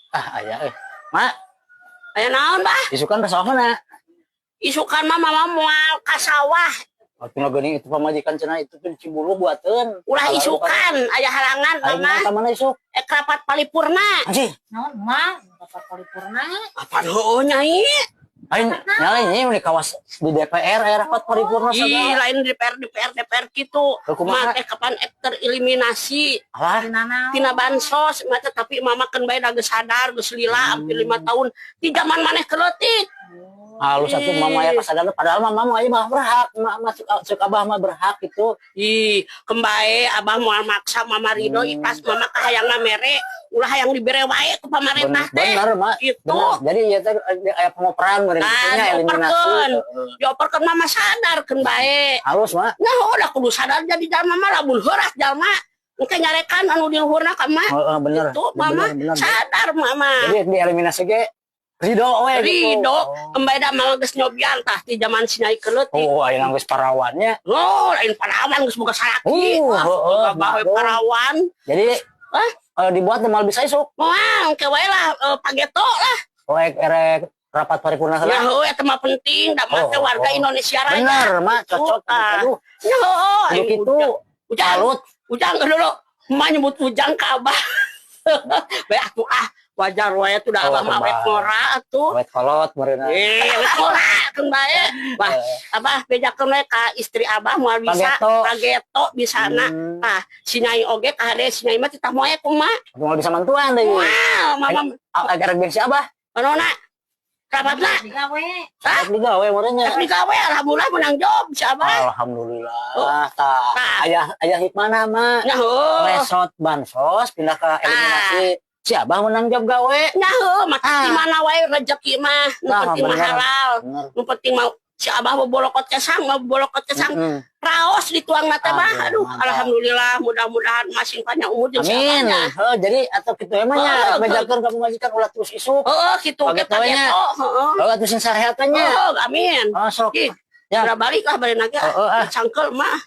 Ah, aya eh. Mak, Aya naon, Bah? Isukan ka sawah mana? Isukan mah mama moal ka sawah. Waktu geuning itu pamajikan cenah itu tuh di Cibulu buateun. Ulah isukan, aya halangan Aing mama. mah mana isuk? Eh, rapat paripurna. Anjing, Naon, Mak? Rapat paripurna. Apaan heueuh, Nyai? Aing nyala ini di kawas di DPR aya rapat paripurna Ih, sagala. lain DPR DPR DPR gitu. Loh, kumaha? Mah teh kapan ek tereliminasi Alah, Tina naon? Tina bansos mah teh, tapi mama keun bae da geus sadar, geus lila hampir 5 tahun di zaman maneh keleutik. Halus atuh mama ya kasadar, padahal mama mah aya mah berhak, mama cek abah mah berhak gitu. Ih, keun bae abah moal maksa, mama ridho, ikhlas mama kahayangna mere, ulah hayang dibere wae ku pamarentah teh. Bener, Mak. Gitu. Bener. Jadi ya teh aya pengoperan meureun Nah, kitu nya, eliminasi. dioperkeun. Heeh. Dioperkeun, mama sadar keun bae. Halus, Mak. Nah, udah kudu sadar jadi jalma mah, lamun heuras jalma engke nyarekan anu di luhurna ka mah. Heeh, bener. Itu mama Bener, bener. sadar mama. Jadi dieliminasi ge ridho we gitu. Ridho, Oh. keun bae da mama geus nyobian tah ti zaman si Nyai keleutik. Oh, aya geus parawannya. Oh, lain parawan, geus boga salaki. Wah, Heeh, boga bae maklum. Parawan. Jadi Hah? Dibuat moal bisa isuk. Moal, engke wae lah, pageto lah. Oh, erek rapat paripurna Ya heula. heueuh, eta mah penting, da mah Oh, teh warga oh. Indonesia Raya. Bener, Mak, cocok. Tah. Aduh, Ya heueuh, kudu aing kitu. Ujang. Ujang, Salut. ujang dulu. Emak nyebut ujang ka abah. Bae atuh ah, wajar wae tuh da Oh, abah mah awet kembang. ngora atuh. Awet kolot meureunna. Eh, awet ngora keun bae. Wah, abah bejakeun we ka istri abah moal bisa. Pageto. Pageto bisana. Tah, si Nyai oge kahade, si Nyai mah titah moe kumaha. Moal bisa mantuan deui. Moal, mama. Agar ben si abah. Manona? Rapatna? Digawe. Hah? Rek digawe meureunnya. Rek digawe, alhamdulillah menang job si abah. Alhamdulillah. Tah, Tah. aya aya hikmahna, Mak. Nya heuh. Resot bansos pindah ke eliminasi. Si abah menang job gawe. Nya heuh, maka Ah. di mana wae rezeki mah, nu Nah, penting mah bener. halal. Bener. Nu penting mah si abah bobolokot kesang, mau bobolokot kesang. Raos dituang teh mah. Aduh, Aduh, mantap. Alhamdulillah, mudah-mudahan masing panjang umur jeung si Amin. abahnya. Heuh, jadi atau kitu emang nya Heeh, bejakeun ka pamajikan ulah terus isuk. Heeh, kitu ge Pageto nya. pageto, heeh. Heeh, atuh sing sarehatannya. Heeh, amin. Oh, sok. Ih, Ya. udah balik lah balik lagi. Heeh, ah. Cangkel mah.